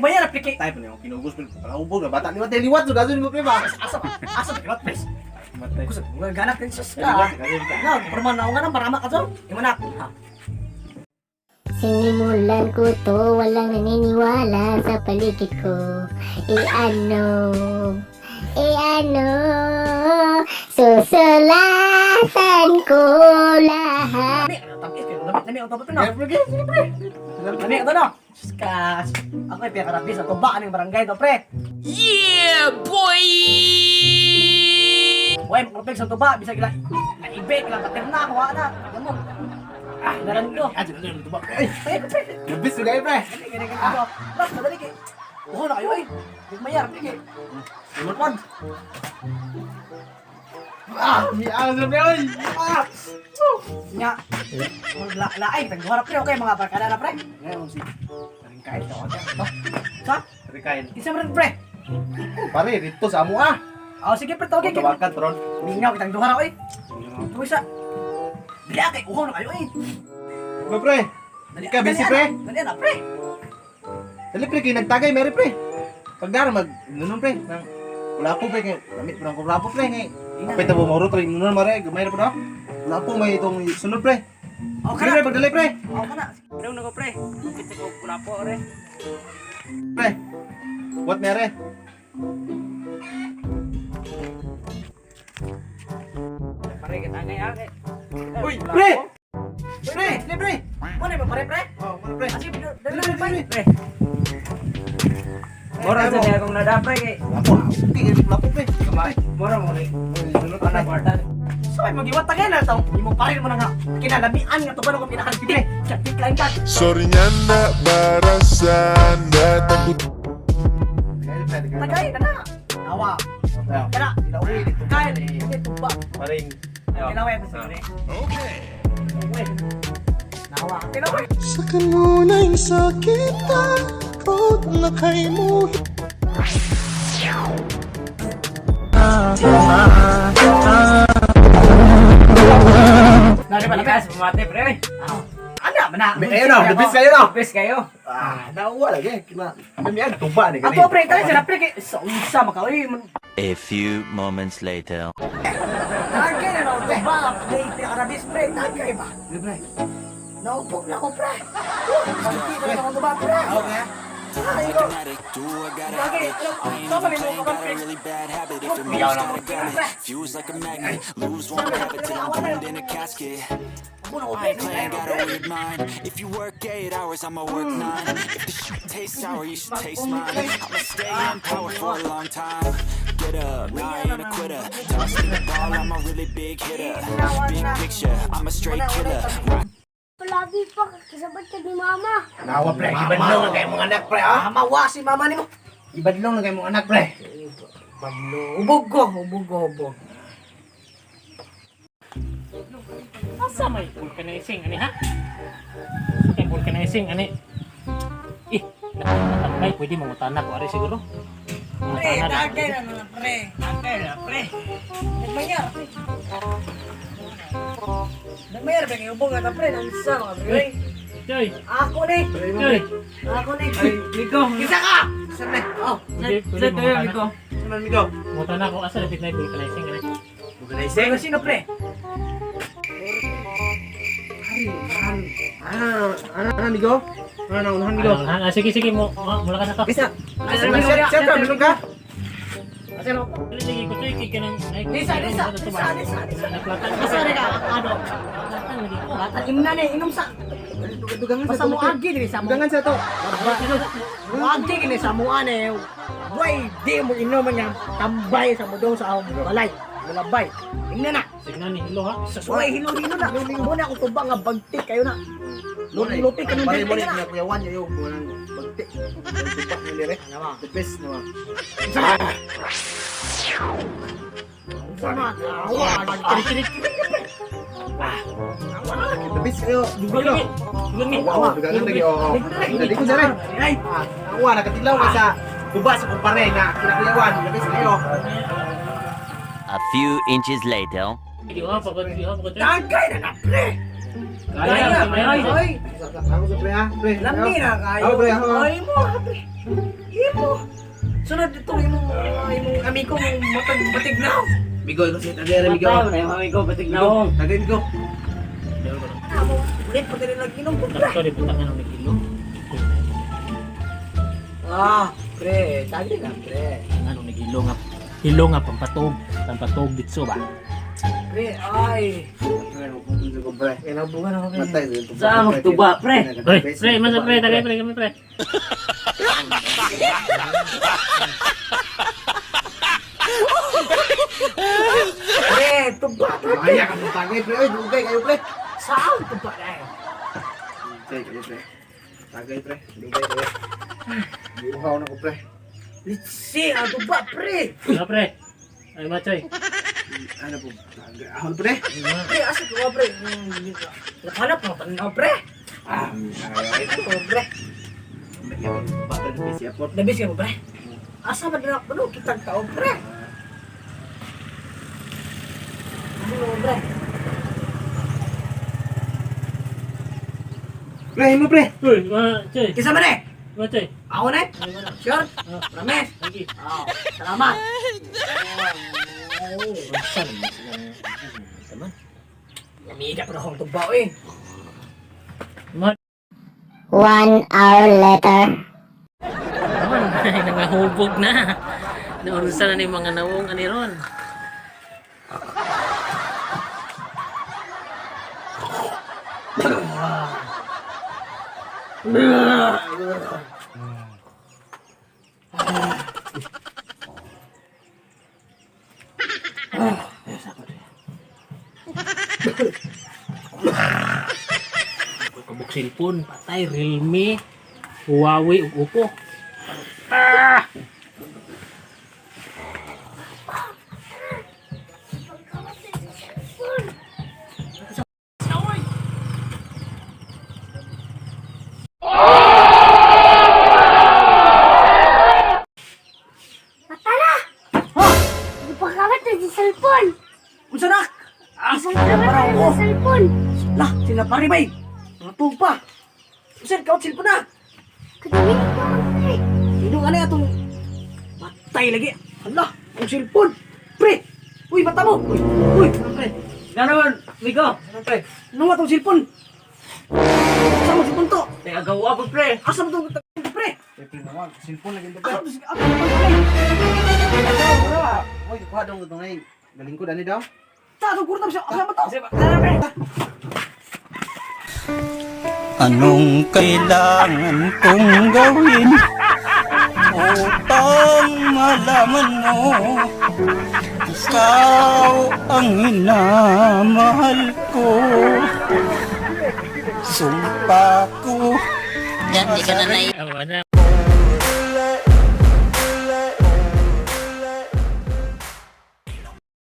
Mayara pre kay Tay pa niyo kinugos pre. Palaubog na bata liwat liwat so gaso nimo pre ba. Asa ba? Asa ba kilat pre? Matay. Kusog mga ganak din sus ka. Na, perman na nga nang parama ka to. Imo na. Ha. Sinimulan ko to, walang naniniwala sa paligid ko. Eh ano, eh ano, susulatan ko lahat. Lami, ano tapos kay lami lami ang tapos na. Pre, pre, sige pre. Lami ito na. Sus ka. Ako ay pinakarabis sa tuba aning barangay to pre. Yeah, boy! Uy, makulpig sa tuba bisag ila naibek lang paterna ko ana. Mo. Ah, daran ko. Ah, dito dito ba. Ay, Ay, pre. labis kayo pre. Dali gani gani ko. Bas madali kay. Uho na kayo ay. Di mayar pre kay. Limot. Ah, mi ang pre oy. Ah. Nya. La laay tag duha ra pre okay mga barkada na pre. Ngayon si Ringkain ka ko. Sa? Ringkain. Isa man pre. Pare, dito sa amo ah. Oh, sige pre, tawagin kay. Tawagan tron. Mingaw kitang duha ra oy. Tuwi sa. Bila kay uho na kayo eh. Pre, pre. Dali Ka, busy, dali, pre? ana. Dali na pre. Dali pre kay nagtagay meri pre. Pagdara mag nunon pre nang wala po pre kay lamit pre ang kurapo pre kay. Kapit na bumoro pre nunon mare gamay ra po no. Wala po may itong sunod pre. Oh, Pre, kana. pagdali pre. Oh, kana. Ano na ko, pre? Bukit sa ko, pula po, pre. Pre. What mere? Pare, kita ngay, ah, Uy, pre. Pre, pre, pre. Ano ba pare pre? Oh, mara pre. Asi dali dali pre. Pre. Mora sa niya akong nada, pre, kay. Wala po. Okay, wala po pre. Gamay. Mora mo, pre. Sunod Ana, pre. kwarta. So ay magiwat ta na taong imo pare mo na nga kinalamian nga tuban ko pinakanti. Chatik lang ka. Sorry nyanda barasanda takut Tagay na na. Awa. Kana. Kain. Hindi tuba. Paring. Tinaway ko sa Okay. Okay. Nawa. Tinaway. Sa kanunay sakit takot na kay mo Nari ba Likas, bumate, pre. Ana man na. Ayun na, the best kayo na. Bes kayo. Ah, nauwa lagi. Kina. Kami yan tuba ni Ato pre, tali sila pre kay sa unsa makaoy. A few moments later. Tagay na no, tuba. Pre, pinakarabis pre. Tagay ba? Pre. Naupog na ko pre. Hindi na ako tuba pre. Okay. Ay, ko. Tagay, ano, tama ni mo ka pre. Really bad habit. If it Biyaw moves, na gotta ako. grab it. Fuse like a magnet. Lose, won't have it till I'm doomed in a casket. Ako na ko I pre. ain't playing, got a weird mind. If you work 8 hours, I'ma work 9. If the shit tastes sour, you should taste mine. I'ma stay in power for a long time. Get up, nah, I ain't a quitter. Toss me the ball, I'm a really big hitter. Big picture, I'm a straight killer. Rock Palagi pa, kasabot ka ni Mama. Nawa pre, gibadlong na kay mong anak pre ah. Mama wa si mama nimo. Gibadlong na kay mong anak pre. Balo. Ubog ko, ubog ko, ubog. Asa may vulcanizing ani ha? Asa kay vulcanizing ani? Eh, nakatambay pwede mangutana ko ari siguro. Pre, Mangutana na. tagay na na pre. Tagay na, pre. Nagmayar pre. Nagmayar pre kay ubog na pre nang sa mga pre. Joy, Ako ni. Joy. Ako ni. Miko. Isa ka. Isa pre. Oh. Pwede Sa pwede tayo, mangutana. Miko. Sunan migo. Mangutana ko asa dapit na vulcanizing ani. Organizing. Sino pre? Ano, ano, ano, migo? Ano, ano, unahan migo? Ano, ah, sige sige mo mula ka na to. Bisa. Asa Shut, shut up, minum ka? Asa no? Dili lagi ko Joy kay kanang Lisa, Lisa, Lisa, Lisa, Lisa. Naplatan Asa ni ka ano? Naplatan lagi ko. Latan na ni inom sa. Dugangan Basta mo agi diri sa mo. Dugangan sa to. Mo agi kini sa mo ane. Way di mo inom nga tambay sa mo dong sa akong balay. Mulabay. Ingna na. Signan ni hilo ha. Sa suway hilo-hilo na. Mo na ako tuba nga bagtik kayo na. Lupi ka ng Pare mo bagtik rin na. na kuya Juan yayo walang bagti. Tuba ni dire. Ano ba? The best na ba. Sama. Awa, nagkirik-kirik. The best kayo. Dugang ni. Dugang ni. Awa, dugangan lagi oo. Dali ko dire. Ay, Awa nakatilaw ka sa tuba sa kumpare nga kina Kuya Juan. The best kayo. A few inches later. Di ha pagod di ha pagod. tagay na na pre. Kaya, pre. Ay, Ako sa pre ha. Pre. lami na kayo. Ako, pre, ako. Ay mo, ha, pre. Imo. Sunod dito imong imong amigo mong matag batig na. Migo, ikaw siya. Tagay, Migo. Mataw na yung amigo, batig na akong. Tagay, Migo. Amo, ulit pa din nag-inom ko, pre. Sorry, puta ka nang nagilo. Ah, pre, tagay lang, pre. Ano nagilo nga. Hilo nga pampatog, pampatog ditso ba. Pre, ay. Pre. Kailangan ako, pre. Matay. Saan magtuba, pre? Pre, pre, masa pre, tagay pre kami pre. Pre, tuba, pre. Kaya ka mong tagay, pre. Oy, dugay kayo, pre. Saan tuba na eh? Tagay kayo, pre. Tagay, pre. Dugay kayo. Buhaw na ko, pre. Litsi, ang tuba, pre. Ano pre? Ay machoy. Ano po? Tagay. Ahon, pre. Pre, asa ka pre? Nakahanap mo tanaw, pre. Ah, ay. Ano, pre? Bata ng PC airport. Labis ka mo, pre? Asa ba na ano kitang tao, pre? Ano, pre? Pre, mo, pre. Uy, machoy. Kisa man eh? Machoy. Ako na eh? Sure? Promise? Lagi. Oh, salamat. Basta naman sila. Taman. Namiga pa na akong tuba, eh. Ma, 1 hour later. naman ay nangahubog na. Naurusan na ni mga nawong ani ron. Kabuk cellphone, patay, Realme, Huawei, ug Oppo. Ah! Patala! Ha? Ipagkawat na si cellphone! Unsa na? Asa Ipagkawat na na ko? si cellphone! Lah, sila pare bay. Mga tupa. Unsa ka cellphone na? Kadami ko pre! Inong ano atong patay lagi. Hala, ang cellphone. Pre. Uy, mata mo. Uy, uy, Pre, gano'n, amigo. Ano, pre? Ano atong cellphone? Asa mo cellphone to? Teka, gawa po, pre. Asa mo to pre? Eh, pre, naman. Cellphone lagi pre. Asa mo to pre? Wala. Oy, kuha dong itong ay. Galing ko dani daw. Ta, itong kurta siya. Asa mo to? Tara, pre. Anong kailangan kong gawin upang malaman mo ikaw ang minamahal ko? Sumpa ko Awa na.